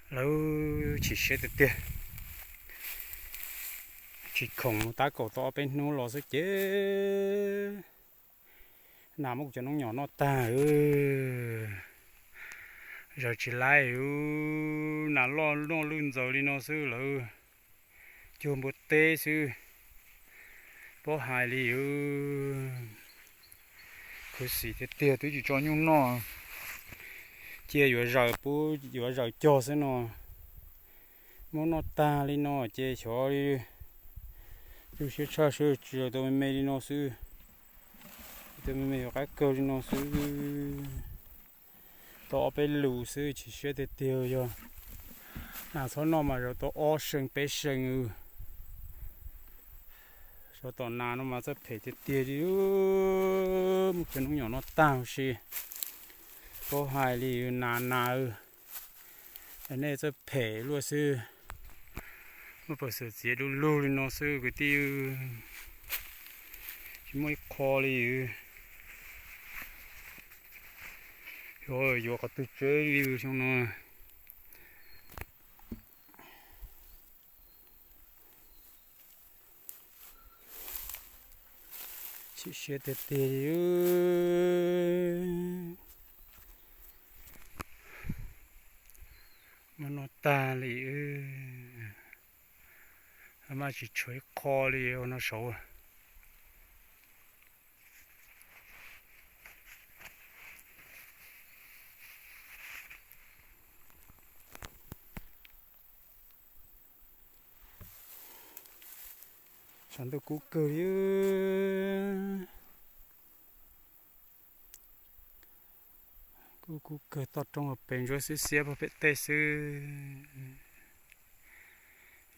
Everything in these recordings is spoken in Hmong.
Lawv chim siab tiag tiag, tsis khoom tab kaum tau ob peb hnub los xwb ces nas muab kuv cov noob nyom noj tag. Zaws tsis laib, nas loj noj lwj ntxaws li no xwb lawv cuag npua teb xwb, paub hais li. Khuv xim tiag tiag twb tsis tso nyuj noj, cia yuav zaws pub yuav zaws cog xwb no. Muab noj tag li no ces xyov li, tu siab tshaj siab tsis zaws tau me me li no xwb, tau me me yuav qab kawg li no xwb. Tau ob peb lus xwb chim siab tiag tiag, yog nas txhob noj mas zaws tau ob seem peb seem. Sov tom nas no mas txawj phem tiag tiag li, muab cov noob nyom noj tag huv si, paub hais li. Nas nas, nej txawj phem luaj xwb, muaj peev xwm txiav du lug li no xwb kwv tij, tsis muaj ib qho li. Yuav yuav qhov twg tsev li xyoo no. Chim siab tiag tiag li, muab noj tag li, mas tsis tshuav ib qho li no saud. Tshav ntuj kub kawg li, kub kub kawg, toj roob pes ntsuab xiab xiab pem tej xwb.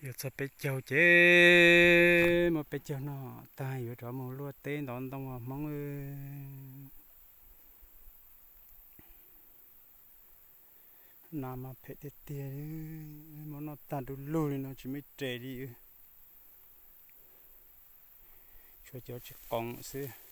Yuav txog peb caug ces muab peb caug noj tag yuav rov mus luaj teb ntov ntoo ua Hmoob. Nas mas phem tiag tiag, muab noj tag du lug li no tsis muaj ib re li. Tshuav cov tsis qoom xwb.